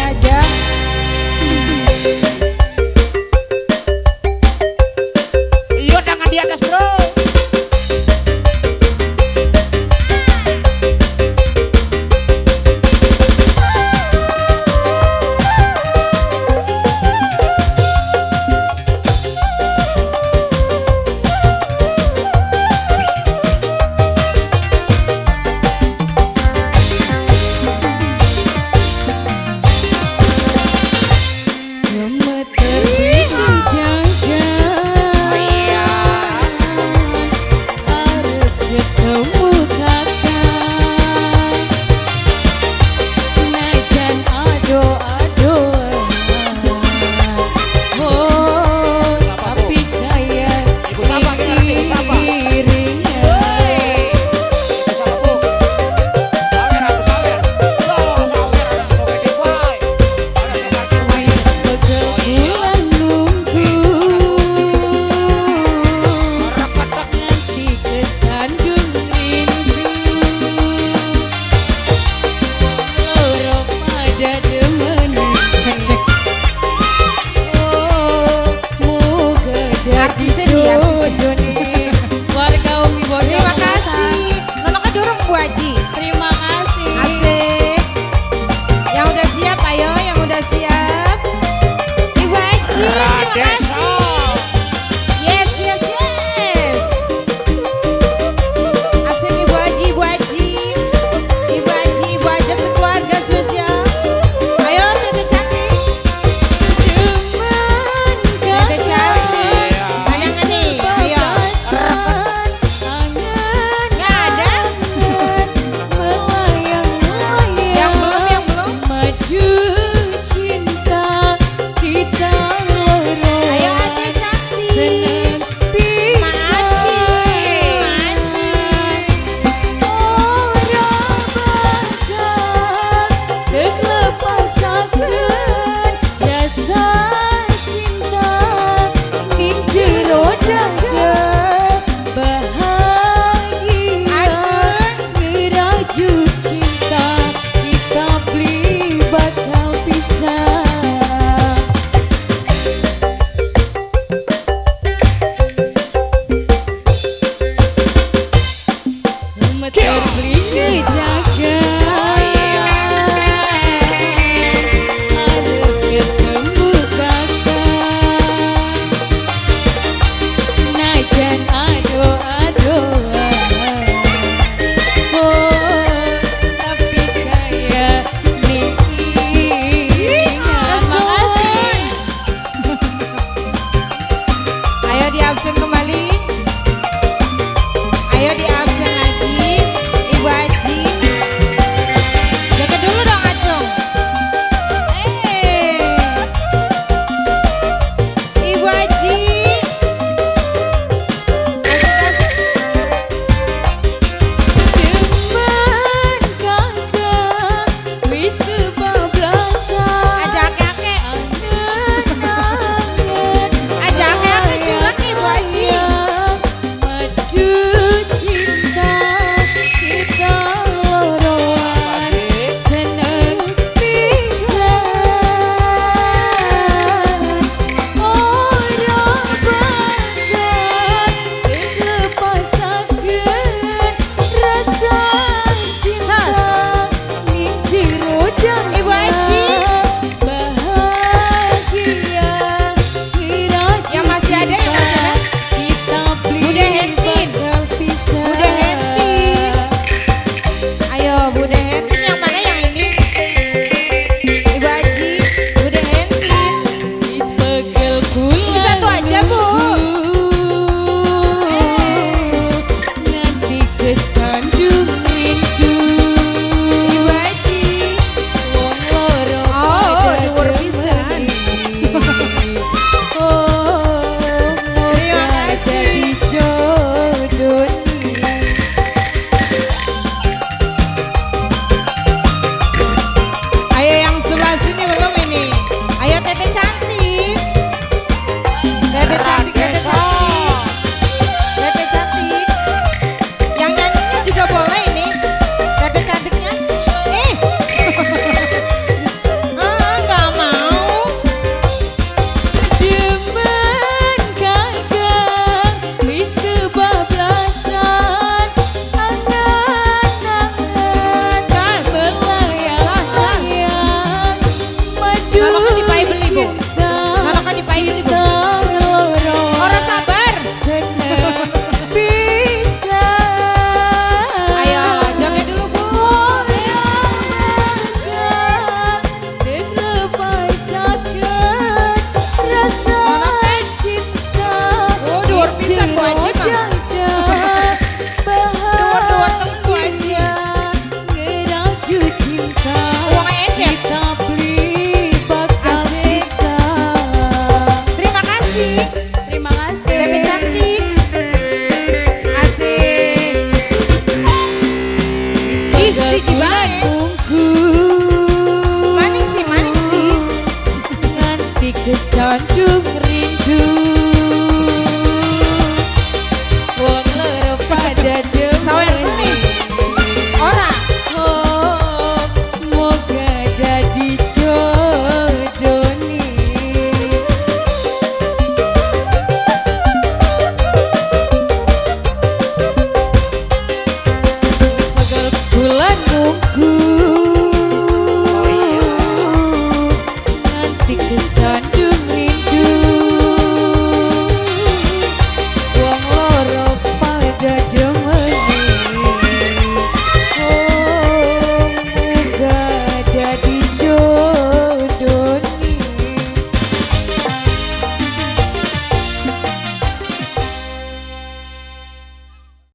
aja. Iya, tangan di atas, bro. Gemeter jaga arep ketemu kakak, najan ado-adoan, oh tapi kaya Ibu sapa, kita nanti ibu sapa. iringan. Ibu sapa, Bu. Sawer aku sawer. Loh, sawer, sawer, wae. Wis pegel bulan nunggu nganti kesandung rindu, loro pada demen. Cek cek. Oh, muga dadi Artisnya nih, artisnya. jodone warga Umi Bocor. Terima kasih. Nono kedurung Bu Haji. Terima kasih. Asik. Yang udah siap, ayo yang udah siap. Ibu Haji, terima kasih. Yes, yes, yes. Asik Ibu Haji, Ibu Haji. Ibu Haji, Ibu Hajat sekeluarga spesial. Ayo Tete cantik. Demen. Tete cantik. Ada nggak nih? Ayo. Nggak ada? Melayang-layang. Yang belum, yang belum. Madu cinta kita loro. Ayo Ade cantik. Seneng pisan. Maci, Maci. Ora bakal kelepasaken rasa cinta ning jero dada, bahagia ngerajut cinta kita beli bakal pisah. Gemeter beli ngejaga arep ketemu kakak, najan ado-adoan, oh tapi kaya ning iringan. Makasih. Ayo di absen kembali. Ayo di absen lagi. Ibu Haji. aku. Maning sih, maning sih. Nganti kesandung rindu.